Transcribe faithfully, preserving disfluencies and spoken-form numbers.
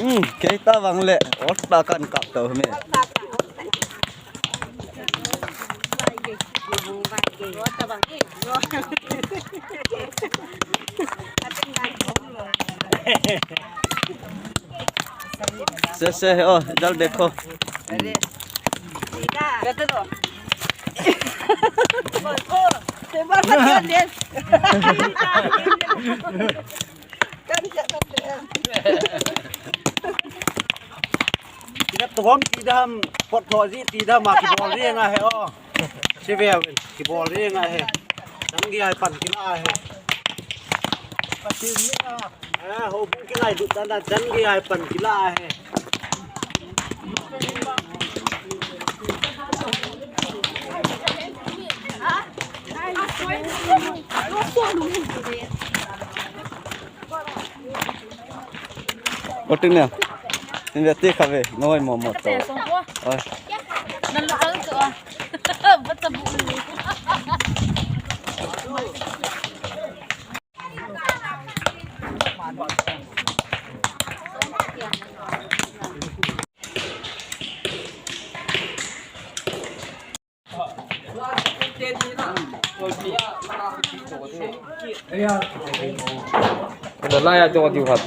Hmm, kei ta vang le, ot ta kan kap to me. Se, se, oh, idhar dekho. Ina tuam ti dam, pot tho ji ti dam a kibol ri nga he o. Sive, kibol ri nga he. Dang gi ai pan kila he. Patin ni a. Ah, ho bu kila du ta na dang gi ai pan kila he. Otin ne. Investi kave, noi momo to. Oi. Dah lah ya, tengok di hat.